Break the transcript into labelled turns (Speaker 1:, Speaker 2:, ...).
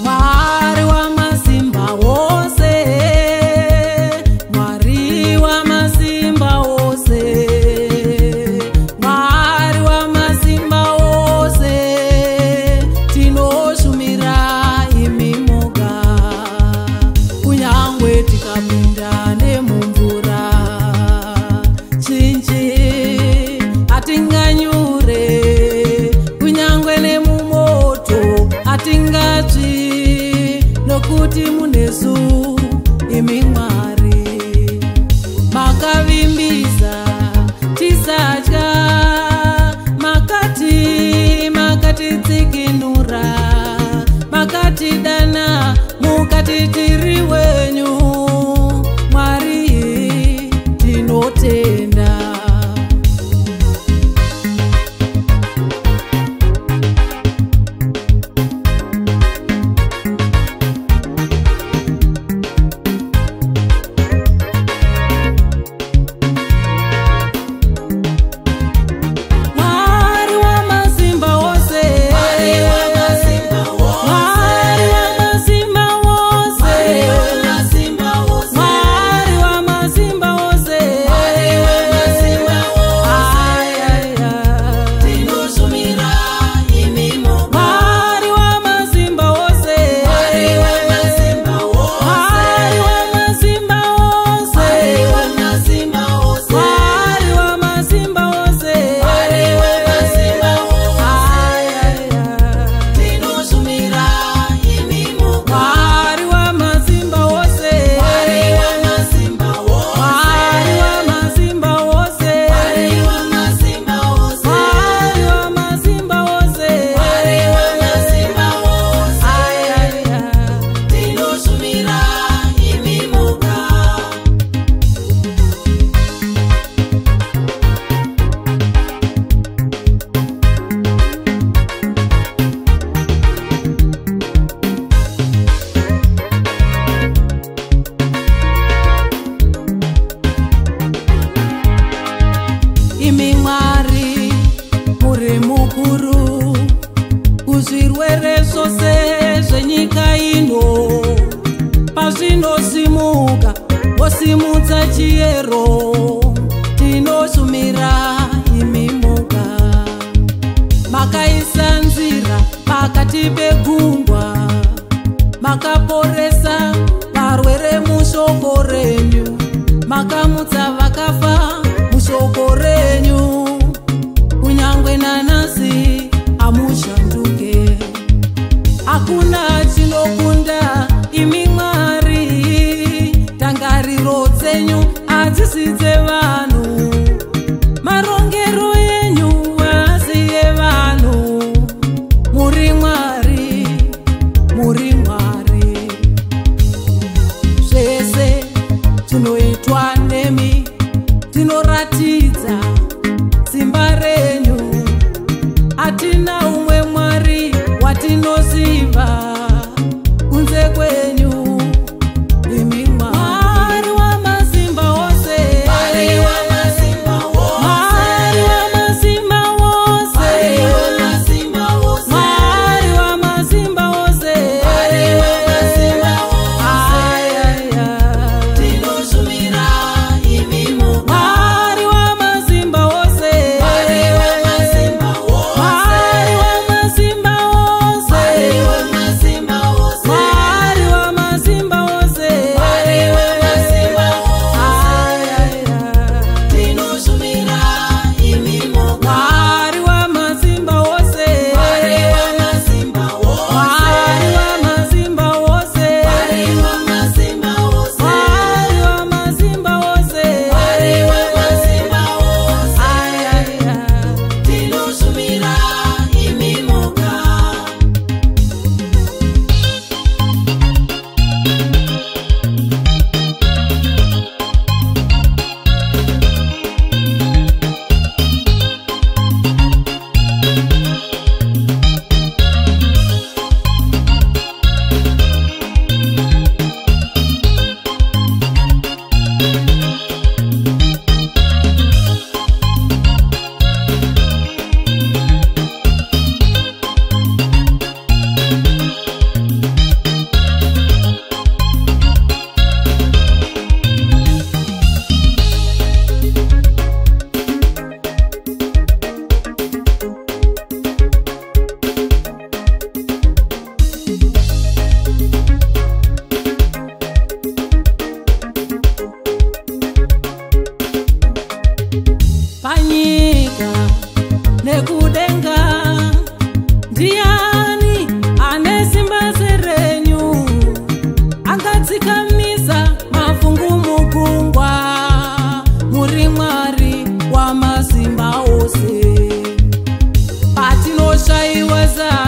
Speaker 1: Mwari wamasimba wose, Mwari wamasimba wose, Mwari wamasimba wose, tinoshumira imi moga, kunyangwe tikapinda nemumvura zhinji hatinganyure, kunyangwe nemumoto hatingatsvi, nokuti munesu imi Mwari. Makavimbisa tisatya, makati makatitsikinura, makatidana mukati tiri wenyu. Mwari tinotenda. Mwari wamasimba wose,
Speaker 2: Mwari wamasimba wose,
Speaker 1: Mwari wamasimba wose,
Speaker 2: Mwari wamasimba wose,
Speaker 1: Mwari wamasimba wose,
Speaker 2: Mwari wamasimba wose,
Speaker 1: Ay, ay, ay.
Speaker 2: tinoshumira imi moga.
Speaker 1: Mwari wamasimba wose,
Speaker 2: Mwari wamasimba wose,
Speaker 1: Mwari wamasimba wose,
Speaker 2: Mwari wamasimba wose,
Speaker 1: Mwari wamasimba wose,
Speaker 2: Mwari wamasimba wose,
Speaker 1: Ay, ay, ay.
Speaker 2: tinoshumira imi moga.
Speaker 1: Mwari wamasimba wose,
Speaker 2: Mwari wamasimba wose,
Speaker 1: Mwari wamasimba wose,
Speaker 2: Mwari wamasimba wose,
Speaker 1: Mwari wamasimba wose,
Speaker 2: Mwari wamasimba wose,
Speaker 1: Ay, ay, ay.
Speaker 2: tinoshumira imi moga.
Speaker 1: Imi Mwari muri mukuru kuzvirwere zvose zvenyika ino, pazvinosimuka wosimudza chiyero, tinoshumira imi moga. Makaisa nzira pakati pegungwa, makaporesa varwere mushoko renyu, makamutsa vakafa mushoko renyu, kunyangwe nanhasi hamushanduke. Hakuna chinokunda imi Mwari, tangariro dzenyu hadzisi dzevanhu, marongero enyu haasi evanhu. Muri Mwari, muri Mwari, zvese zvinoitwa nemi zvinoratidza simba renyu. Hatina umwe Mwari watinoziva kunze kwenyu imi Mwari wamasimba wose,
Speaker 2: Mwari wamasimba wose,
Speaker 1: Mwari wamasimba wose,
Speaker 2: Mwari wamasimba wose,
Speaker 1: Mwari wamasimba wose,
Speaker 2: Mwari wamasimba wose,
Speaker 1: Ay, ay, ay.
Speaker 2: tinoshumira imi moga.
Speaker 1: Mwari wamasimba wose,
Speaker 2: Mwari wamasimba wose,
Speaker 1: Mwari wamasimba wose,
Speaker 2: Mwari wamasimba wose,
Speaker 1: Mwari. Ndiani ane simba serenyu, angadzikamisa mafungu mugungwa? Muri Mwari wamasimba ose. Patinoshayiwa zano.